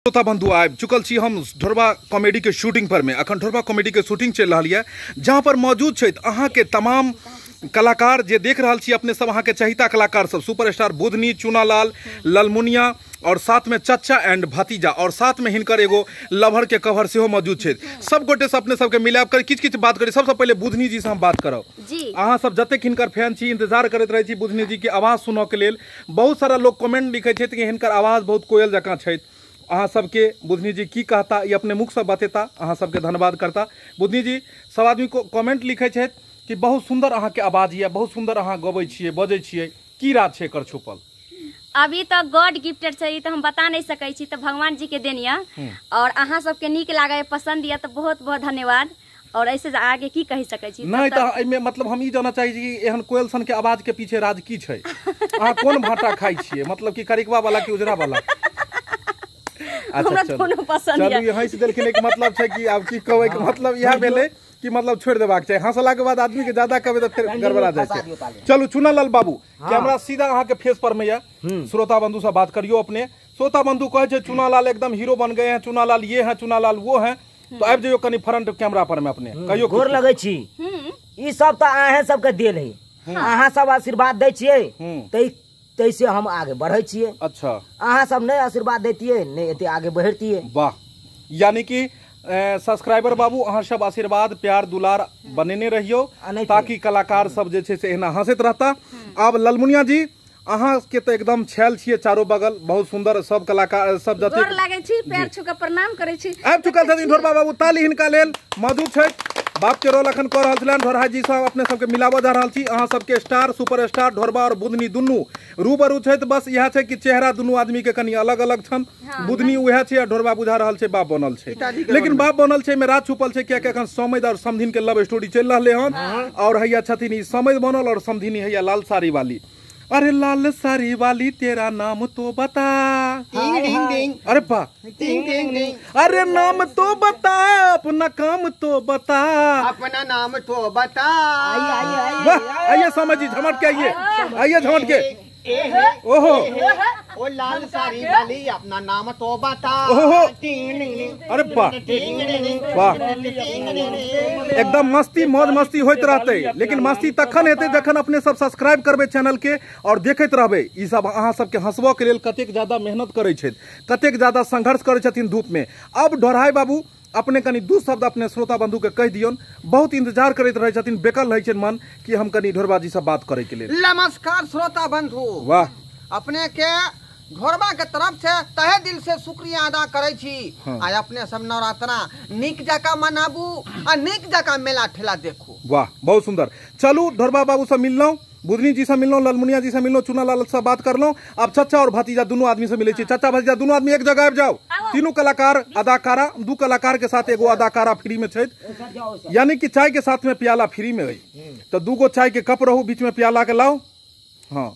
श्रोता बंधु आबि चुकल छी हम ढोरबा कॉमेडी के शूटिंग पर में। अखन ढोरबा कॉमेडी के शूटिंग चलि रहल यऽ, जहाँ पर मौजूद छथि अहाँ के तमाम कलाकार जे देख रहल छी अपने सब, अहाँ के चहिता कलाकार सब, सुपरस्टार बुधनी, चुनालाल, ललमुनिया और साथ में चचा एंड भतीजा और साथ में हिनकर एगो लभर के कवर सेहो मौजूद छथि। सब गोटे से अपने सबके मिलाप कर किछु किछु बात करी। सबसे पहिले बुधनी जी से हम बात करब। अहाँ सब जतेक हिनकर फैन छी, इंतजार करैत रहै छी बुधनी जी के आवाज सुनऽ के लेल। बहुत सारा लोग कमेंट लिखै छथि कि हिनकर आवाज बहुत कोयल जकाँ छथि। अहाँ सबके बुधनी जी की कहता ई अपने मुख से बतेता, अहाँ सबके धन्यवाद करता। बुधनी जी, सब आदमी को कमेंट लिखै छथि कि बहुत सुंदर अहाँ के आवाज यऽ, बहुत सुंदर अहाँ गबै छियै, बजै छियै, की राज छै एकर छुपल? अभी तो गॉड गिफ्टेड छै, ई तो हम बता नहीं सकै छी, तो भगवान जी के देन यऽ। और अहाँ सबके नीक लागै, पसंद यऽ, तो बहुत बहुत धन्यवाद। और ऐसे आगे की कहि सकै छी? नहीं तो एहिमे मतलब हम ई जानऽ चाहै छी कि एहन कोयल सन के आवाज के पीछे राज की छै? अहाँ कोन भाटा खाइ छियै, मतलब कि करिकवा वाला कि उजरा वाला? हमरा दोनों पसंद चलू, ई हँसि देलखिन, एक मतलब छै कि आब की कहबै, के मतलब इएह भेलै कि मतलब छोड़ि देबाक चाही। हँसला के बाद आदमी के ज्यादा कहबै तऽ फेर गड़बड़ा जाइ छै। चलू चुनालाल बाबू, कैमरा सीधा अहाँ के फेस पर में यऽ, श्रोता बंधु से बात करियो अपने। श्रोता बंधु कहै छै चुनालाल एकदम हीरो बन गए हैं, चुनालाल ये हैं, चुनालाल वो हैं, तो आबि जइयो कनि फ्रंट कैमरा पर में अपने कहियो। गोर लगै छी। ई सब तऽ अहें सबके देल है, अहाँ सब आशीर्वाद दै छियै तैसे हम आगे बढ़ै छियै। अच्छा, अहाँ सब नहीं आशीर्वाद दैतियै नहीं एते आगे बढ़तियै। वाह, यानी कि सब्सक्राइबर बाबू अहाँ सब आशीर्वाद प्यार दुलार बनेने रहियो ताकि कलाकार सब जे छै से एहिना हंसैत रहता। आब ललमुनिया जी, अहाँ के तऽ एकदम छैल छियै चारो बगल, बहुत सुंदर सब कलाकार सब जते गोर लागै छी, पैर छू के प्रणाम करै छी। आबि चुकल छथिन ढोरबा बाबू, ताली हिनका लेल मौजूद छथि। बाप के रोल अखन कऽ रहल छलनि ढोरहा जी सब, अपने सबके मिलाबऽ जा रहल छी। अहाँ सबके स्टार सुपर स्टार ढोरबा और बुधनी दुनू रूबरू छथि, बस इएह छै कि चेहरा दुनू आदमी के कनि अलग अलग छनि। बुधनी उएह छै आ ढोरबा बुझा रहल छै बाप बनल छै, लेकिन बाप बनल छै मे राज छुपल छै, कियाकि अखन समैद और समधिन के लव स्टोरी चलि रहलै हन। और हैया छथिन ई समैद बनल और समधिनी हैया लाल साड़ी वाली। अरे लाल साड़ी वाली तेरा नाम तो बता, अरे बा, अरे नाम तो बता, अपना काम तो बता, अपना नाम तो बता। वाह, आइए समझ जी, झमट के आइए, आइए झमट के। ओहो, ओ लाल साड़ी वाली अपना नाम तो बता। ओहो, अरे वाह वाह, एकदम मस्ती मौज मस्ती होइत रहतै, लेकिन मस्ती तखन हेतै जखन अपने सब सब्सक्राइब करबै चैनल के और देखैत रहबै। ई सब अहाँ सबके हंसबऽ के लेल कतेक ज्यादा मेहनत करै छथि, कतेक ज्यादा संघर्ष करै छथिन धूप में। अब ढोरहाय बाबू अपने कनि दू शब्द अपने श्रोता बंधु के कहि दियौन, बहुत इंतजार करैत रहै छथिन, बेकल रहै छनि मन कि हम कनि ढोरबा जी से बात करे के लेल। नमस्कार श्रोता बंधु, वाह, अपने के ढोरबा के तरफ से तहे दिल से शुक्रिया अदा करै छी। आ अपने सब नवरात्रा नीक जकाँ मनाबू आ नीक जकाँ मेला ठेला देखू। वाह, बहुत सुंदर। चलू ढोरबा बाबू से मिललहुँ, बुधनी जी से मिललहुँ, ललमुनिया जी से मिललहुँ, चुनालाल से बात करलहुँ। अब चचा और भतीजा दुनू आदमी से मिलै छी। चचा भतीजा दुनू आदमी एक जगह आबि जाउ, तीनू कलाकार अदाकारा, दू कलाकार के साथ एगो अदाकारा फ्री में छथि, यानी कि चाय के साथ में प्याला फ्री में है, तो दूगो चाय के कप रहू, बीच में प्याला के लाउ। हाँ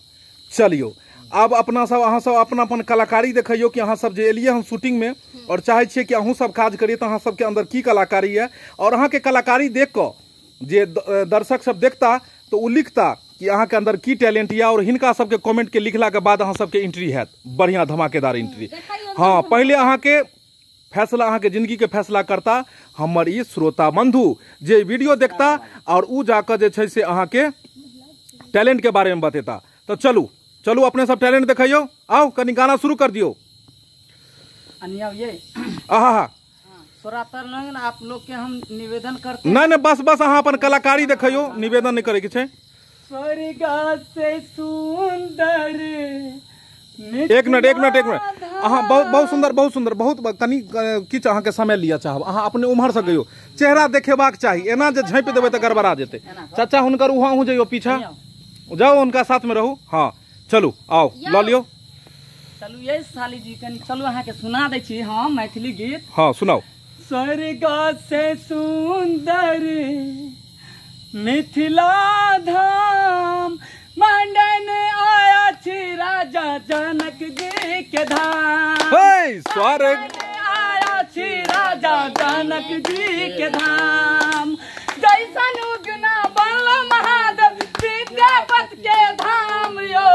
चलियो, आब अपना सब अहाँ सब अपना अपन कलाकारी देखियो कि अहाँ सब जे एलियै हम शूटिंग में और चाहै छियै कि अहूँ सब काज करिए, तऽ अहाँ सबके अंदर की कलाकारी है। और अहाँके कलाकारी देख कऽ जे दर्शक सब देखता तो ओ लिखता कि अहाँ के अंदर की टैलेंट यऽ, और हिनका सबके कमेंट के लिखला के बाद अहाँ सबके एंट्री हैत, बढ़िया धमाकेदार एंट्री। हाँ, पहिले अहाँ के फैसला, अहाँ के जिंदगी के फैसला करता हमर ई श्रोता बंधु जे वीडियो देखता और उ जाकऽ जे छै से अहाँ के टैलेंट के बारे में बतेता। तो चलू चलू अपने सब टैलेंट देखियो, आओ कनि गाना शुरू कर दियो। आहा, आप लोग के हम निवेदन करते। नहीं नहीं, बस बस अहाँ अपन कलाकारी देखियो, निवेदन नहीं करे के छै। स्वर्ग से सुंदर, एक मिनट एक मिनट एक मिनट, अहाँ बहुत बहुत सुंदर, बहुत सुंदर, बहुत कनि किछु अहाँके समय लिअ चाहब। अहाँ अपने उम्हर से गइयो, चेहरा देखेबाक चाही, एना जे झाँपि देबै तऽ गड़बड़ा जेतै। चाचा हुनकर वहाँ अहूँ जइयो, पीछा जाओ, उनका साथ में रहू। हाँ चलू, आओ लऽ लियौ। चलू ये साली जी, कनि चलू अहाँके सुना दै छी हम मैथिली गीत। हाँ सुनाउ। स्वर्ग से सुंदर मिथिला धाम, मंडन आया छी राजा जनक जी के धाम। स्वर्ग आया छी राजा जनक जी के धाम, जैसन उगना बनल महादेव विद्यापति के धाम यो,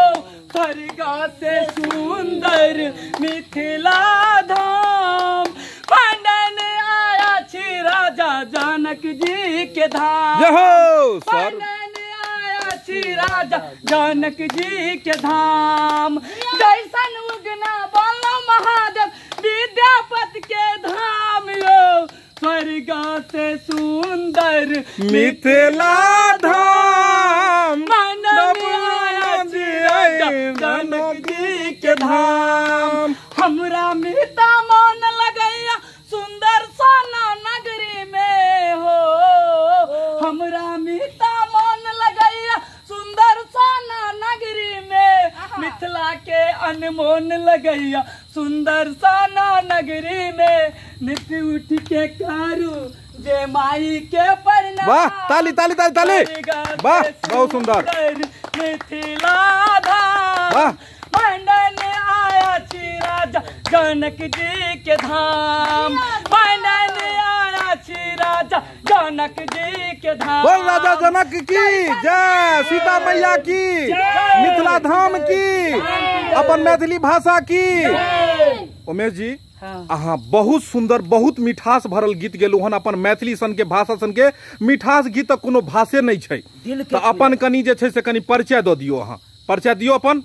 स्वर्ग से सुंदर मिथिला धाम। मंडन आया छी राजा जनक जी के धाम। जय हो। मंडन आया छी राजा जनक जी के धाम। जैसन उगना बोलो महादेव विद्यापति के धाम यो। स्वर्ग से सुंदर मिथिला धाम। जनक जी के धाम। हमरा मिता मन लगैया सुंदर सोना नगरी में हो। हमरा मिता मन लगैया सुंदर सोना नगरी में। मिथिला के अनमोल लगैया सुंदर सोना नगरी में। नित उठ के करू जे माई के प्रणाम। वाह ताली ताली ताली ताली। वाह बहुत सुंदर मिथिला धाम। मंडन आया छी राजा जनक जी के धाम। मंडन आया छी राजा जनक जी के धाम। बोल राजा जनक की जय, सीता मैया की, मिथिला धाम की, अपन मैथिली भाषा की। उमेश जी अहाँ बहुत सुंदर बहुत मिठास भरल गीत गेलू हन। अपन मैथिली सन के भाषा सन के मिठास गीत तक कोनो भाषे नहीं छै। तो अपन कनी जे छै से कनी परिचय दऽ दियौ। अहाँ परिचय दियौ अपन।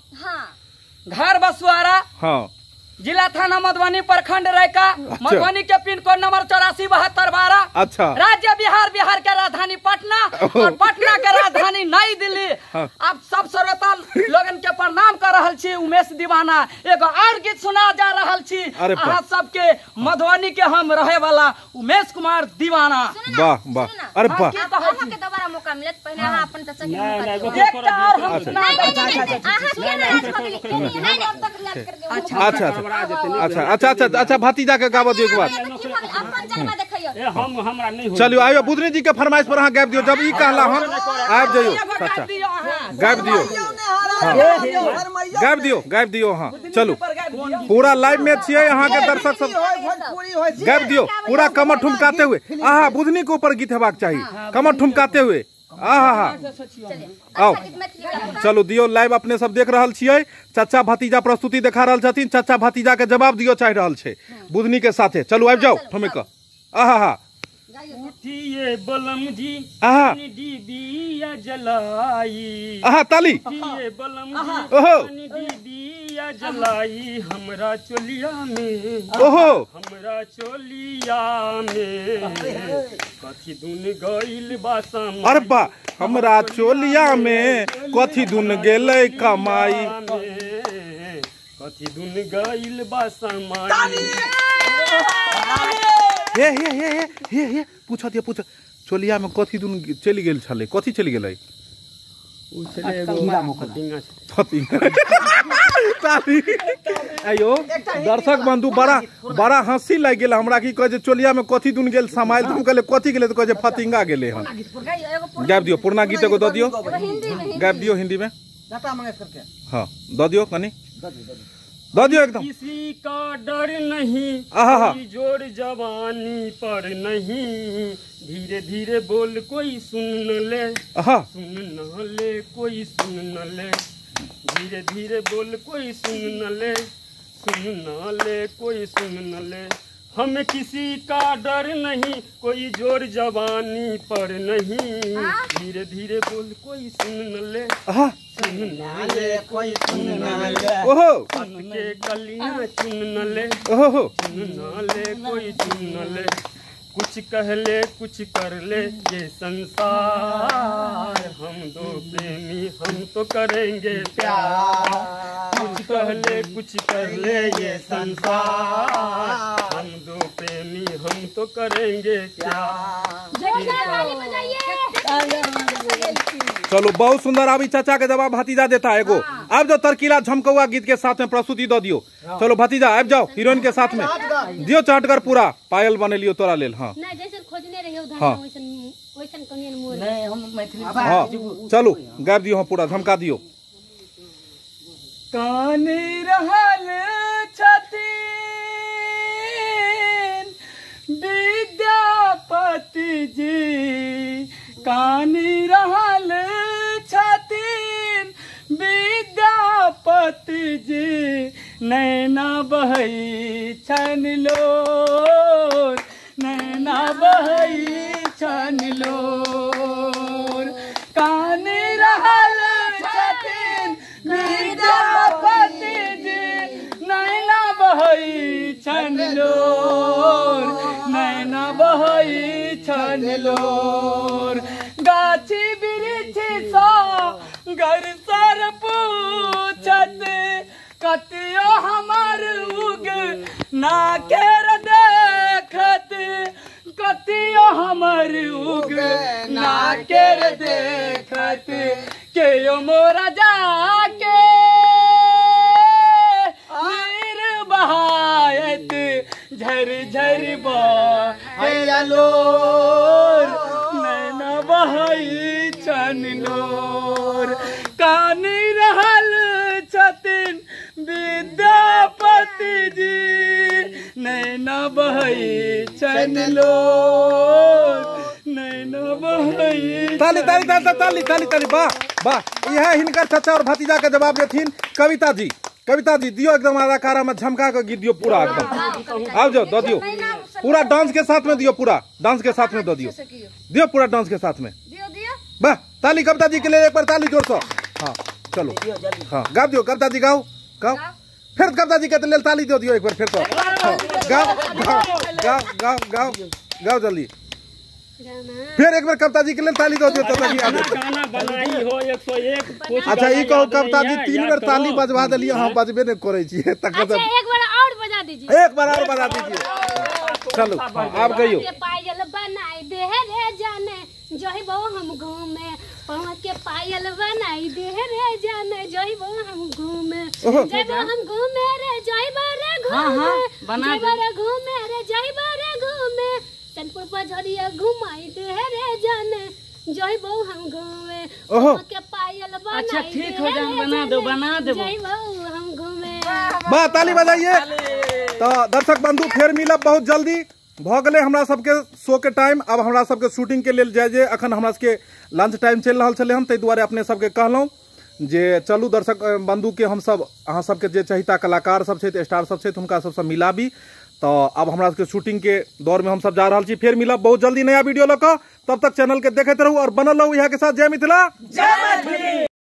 घर बसुआरा, हाँ, जिला थाना मधुबनी, प्रखंड रैका, मधुबनी के पिन कोड नंबर 84 72 12। अच्छा। राज्य बिहार, बिहार के राजधानी पटना और पटना के राजधानी नई दिल्ली। आप सब श्रोता लोगन के प्रणाम कर रहल छी। उमेश दीवाना एगो और गीत सुना जा रहल छी अहाँ सबके। मधुबनी के हम रहे वाला उमेश कुमार दीवाना। वाह वाह। अरे वाह। अहाँ के दोबारा मौका मिलत। पहले अहाँ अपन चाचा के मौका दियौ। एकटा और हम सुना। अच्छा अच्छा अच्छा अच्छा अच्छा भतीजा के गाबऽ दियौ एक बार। चलियो आइयो बुधनी जी के फरमाइश पर अहाँ गाबि दियौ। जब ई कहला हम आबि जइयो। अच्छा गाबि दियौ, गाबि दियौ, गाबि दियौ। हाँ चलू पूरा लाइव में छियै अहाँ के दर्शक सब। गाबि दियौ पूरा कमर ठुमकाते हुए। आहा बुधनी के ऊपर गीत हेबाक चाही, कमर ठुमकाते हुए। आहा हा आओ चलू दियौ। लाइव अपने सब देख रहल छियै। चचा भतीजा प्रस्तुति देखा रहल छथिन। चचा भतीजा के जवाब दियौ चाहि रहल छै बुधनी के साथे। चलू आबि जाउ ठुमकि कऽ। आहा हा। उठिए बलम जी आहा डिबिया जलाई। आहा ताली। उठिए बलम जी ओहो डिबिया जलाई। हमरा चोलिया में, ओहो हमरा चोलिया में कथी दुन गइल बा समाई। अरे बा हमरा चोलिया में कथी दुन गेलै कमाई। कथी दुन गइल बा समाई। हे हे हे हे हे पूछ दिया पूछ। चोलिया में कथी दुन चलि गेल छलै? कथी चलि गेलै? उ छलै एगो फतिंगा। आयो दर्शक बंधु बड़ा बड़ा हंसी लागि गेल हमरा। की कहै छै चोलिया में कथी दुन गेल समाइल। हम कहले कथी गेलै तऽ कहै छै फतिंगा गेलै हन। गाबि दियौ पुरना गीत एगो दऽ दियौ। गाबि दियौ हिंदी में। लता मंगेशकर के। हाँ दऽ दियौ कनी, दऽ दियौ एकदम। किसी का डर नहीं, कोई जोर जवानी पर नहीं। धीरे धीरे बोल कोई सुन न ले, सुन न ले कोई सुन न ले। धीरे धीरे बोल कोई सुन न ले, सुन न ले कोई सुन न ले। हमें किसी का डर नहीं, कोई जोर जवानी पर नहीं। धीरे धीरे बोल कोई सुन न ले, सुन न ले कोई सुन न ले। ओहो के कलियां चुन न ले, ओहो चुन न ले कोई चुन न ले। कुछ कह ले कुछ कर ले ये संसार, हम दो प्रेमी हम तो करेंगे प्यार। कुछ कह ले कुछ कर ले ये संसार, हम दो प्रेमी हम तो करेंगे प्यार। चलो बहुत सुंदर। अभी चाचा के जवाब भतीजा देता है एगो। अब जो तरकीला झमकौआ गीत के साथ में प्रस्तुति दो दियो। चलो भतीजा आबि जाओ हीरोइन के साथ में दियो चाटकर पूरा पायल बनेलियो तोरा लेल। हाँ हाँ हाँ चलो गाबि दियो। हाँ पूरा झमका दियो। कानी रहल छथिन विद्यापति जी, कानी रहल छथिन विद्यापति विद्यापति जी नैना बहई छन लोर, नैना बहई छन लोर। कान रहल छथिन विद्यापति जी नैना बहई छन लोर, नैना बहई छन लोर। गाछी वृक्ष सा घर सर पूछत कतियो हमार उग ना केर देखत, कतियो हमर उग ना केर देखत। केयो मोरा जाके नीर बहायत झर झर बहैया लोर, नैना बहई छन लोर। कानी रहल छथिन विद्यापति जी नैना बहई छन लोर, नैना बहई। ताली ताली ताली ताली ताली ताली। वाह वाह, यह हिनकर चचा और भतीजा के जवाब देथिन कविता जी। कविता जी दियो एकदम अदाकारा में झमका के गीत दियो पूरा एकदम। आब जाओ दो दियो पूरा डांस के साथ में, दियो पूरा डांस के साथ में दो दियो, दियो पूरा डांस के साथ में। वाह, ताली कविता जी के लिए एक बार ताली जोर से। हाँ चलो, हाँ गा दियो कविता जी, गाओ गाओ। फिर कविता जी के लिए ताली दो दियो एक बार फिर तो। गाओ गाओ गाओ गाओ गाओ गाओ जल्दी। फिर एक बार कविता जी के लिए ताली दो दियो। गाना बनाई हो 101। अच्छा ई कहू कविता जी 3 बेर ताली बजवा देलिए, हम बजबे नहीं करै छियै। अच्छा एक बार और बजा दीजिए, एक बार और बजा दीजिए। चलो आप गइयो। पायल बनाई दे रे जाने जइबो हम घूमे, पहुँच के पायल बनाई दे रे जाने जइबो हम घूमे, जइबो हम घूमे रे जइबो रे घूमे, जइबो रे घूमे रे जइबो रे घूमे, चनपुर पझरिया घुमाई दे रे जाने जइबो हम घूमे, पहुँच के पायल बनाई। अच्छा ठीक हो जान, बना दो बना दो, जइबो हम घूमे। वाह ताली बजाइए। तो दर्शक बंधु फेर मिलब बहुत जल्दी। भ गेलै हमरा सबके शो के टाइम, अब हमरा सबके शूटिंग के लेल जाय जे अखन हमरा सबके लंच टाइम चलि रहल छलै हन, ताहि दुआरे अपने सबके कहलहुँ जे चलू दर्शक बंधु के हम सब अहाँ सबके जे चाहिता कलाकार सब छथि, स्टार सब छथि, हुनका सबसँ मिलाबी। तो अब हमरा सबके शूटिंग के दौर में हम सब जा रहल छी। फेर मिलब बहुत जल्दी नया वीडियो लऽ कऽ। तब तक चैनल के देखैत रहू और बनल रहू यहाँ के साथ। जय मिथिला, जय मैथिली।